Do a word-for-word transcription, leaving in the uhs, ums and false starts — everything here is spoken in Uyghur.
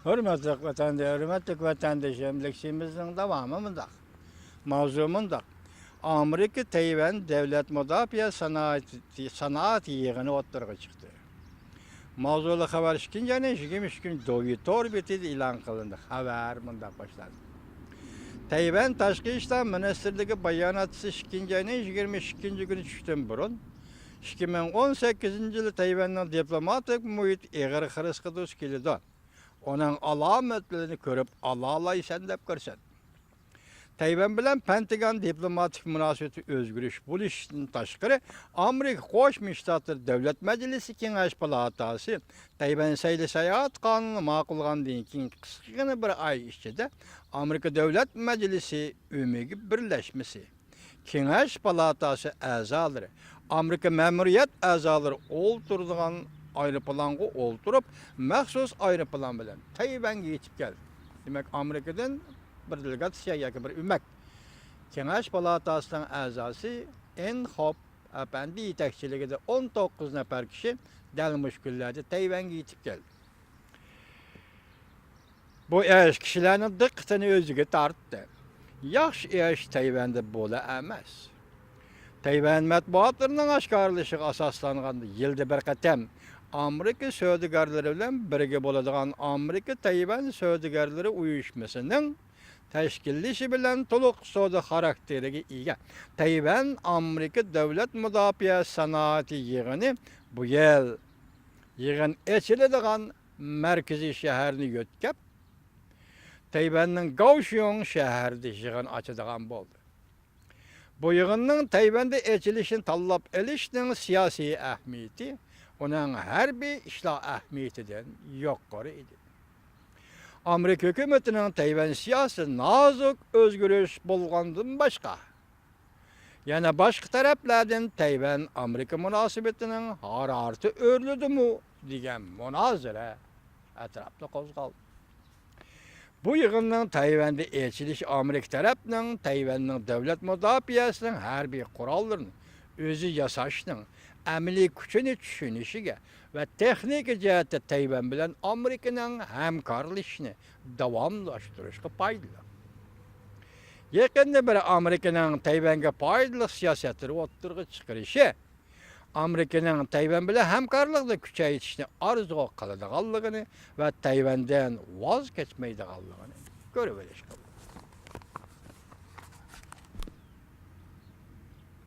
ھۆرمەتلىك ۋەتەندە-، ھۆرمەتلىك ۋەتەندىشىم، لېكسىيىمىزنىڭ داۋامى مۇنداق. ماۋزۇ مۇنداق. ئامېرىكا تەيۋەن دۆلەت مۇداپىئە سانائىتى، سانائەت يىغىنى ئوتتۇرىغا چىقتى. ماۋزۇلۇق خەۋەر ئىككىنچى ئاينىڭ يىگىرمە ئۈچىنچى كۈنى دوۋيى تور بېتىدە ئېلان قىلىندى. خەۋەر مۇنداق باشلاندى. تەيۋەن تاشقى ئىشلار مىنىستىرلىكى باياناتچىسى ئىككىنچى ئاينىڭ يىگىرمە ئىككىنچى كۈنى چۈشتىن بۇرۇن، ئىككى مىڭ ئون سەككىزىنچى يىلى تەيۋەننىڭ دىپلوماتىك مۇھىتى ئېغىر خىرىسقا دۇچ كېلىدۇ. ئۇنىڭ ئالامەتلىرىنى كۆرۈپ ئالالايسەن دەپ كۆرسەتتى. تەيۋەن بىلەن پەنتىگان دىپلوماتىك مۇناسىۋىتى ئۆزگىرىش بولۇشتىن تاشقىرى، ئامېرىكا قوشما شتاتلىرى دۆلەت مەجلىسى كېڭەش پالاتاسى تەيۋەن سەيلە ساياھەت قانۇنىنى ماقۇللىغاندىن كېيىن قىسقىغىنە بىر ئاي ئىچىدە ئامېرىكا دۆلەت مەجلىسى ئۆمىكى بىرلەشمىسى كېڭەش پالاتاسى ئەزالىرى، ئامېرىكا مەمۇرىيەت ئەزالىرى ئولتۇرىدىغان ئايروپىلانغا ئولتۇرۇپ، مەخسۇس ئايروپىلان بىلەن تەيۋەنگە يېتىپ كەلدى. دېمەك، ئامېرىكىدىن بىر دېلېگاتسىيە ياكى بىر ئۆمەك كېڭەش پالاتاسىنىڭ ئەزاسى ئېن خوپ ئەپەندى يېتەكچىلىكىدە ئون توققۇز نەپەر كىشى دەل مۇشۇ كۈنلەردە تەيۋەنگە يېتىپ كەلدى. بۇ ئىش كىشىلەرنىڭ دىققىتىنى ئۆزىگە تارتتى. ياخشى ئىش تەيۋەندە بولا ئەمەس. تەيۋەن مەتبۇئاتلىرىنىڭ ئاشكارىلىشىغا ئاساسلانغاندا، يىلدا بىر قېتىم ئامېرىكا سودىگەرلىرى بىلەن بىرگە بولىدىغان ئامېرىكا تەيۋەن سودىگەرلىرى ئۇيۇشمىسىنىڭ تەشكىللىشى بىلەن تولۇق سودا خاراكتېرىگە ئىگە تەيۋەن ئامېرىكا دۆلەت مۇداپىئە سانائىتى يىغىنى بۇ يىل يىغىن ئېچىلىدىغان مەركىزىي شەھەرنى يۆتكەپ، تەيۋەننىڭ گاۋشيۇڭ شەھىرىدە يىغىن ئاچىدىغان بولدى. بۇ يىغىننىڭ تەيۋەندە ئېچىلىشىنى تاللاپ ئېلىشنىڭ سىياسىي ئەھمىيىتى ئۇنىڭ ھەربىي ئىشلار ئەھمىيىتىدىن يۇقىرى ئىدى. ئامېرىكا ھۆكۈمىتىنىڭ تەيۋەن سىياسىتى نازۇك ئۆزگىرىش بولغاندىن باشقا، يەنە باشقا تەرەپلەردىن تەيۋەن ئامېرىكا مۇناسىۋىتىنىڭ ھارارىتى ئۆرلىدىمۇ دېگەن مۇنازىرە ئەتراپنى قوزغالدى. بۇ يىغىننىڭ تەيۋەندە ئېچىلىشى ئامېرىكا تەرەپنىڭ تەيۋەننىڭ دۆلەت مۇداپىئەسىنىڭ ھەربىي قوراللىرىنى ئۆزى ياساشنىڭ ئەمەلىي كۈچىنى چۈشىنىشىگە ۋە تېخنىكا جەھەتتە تەيۋەن بىلەن ئامېرىكىنىڭ ھەمكارلىشىشىنى داۋاملاشتۇرۇشقا پايدىلىق. يېقىندا بىر ئامېرىكىنىڭ تەيۋەنگە پايدىلىق سىياسەتلىرى ئوتتۇرىغا چىقىرىشى ئامېرىكىنىڭ تەيۋەن بىلەن ھەمكارلىقنى كۈچەيتىشنى ئارزۇ قىلىدىغانلىقىنى ۋە تەيۋەندىن ۋاز كەچمەيدىغانلىقىنى كۆرۈۋېلىشقا بولىدۇ.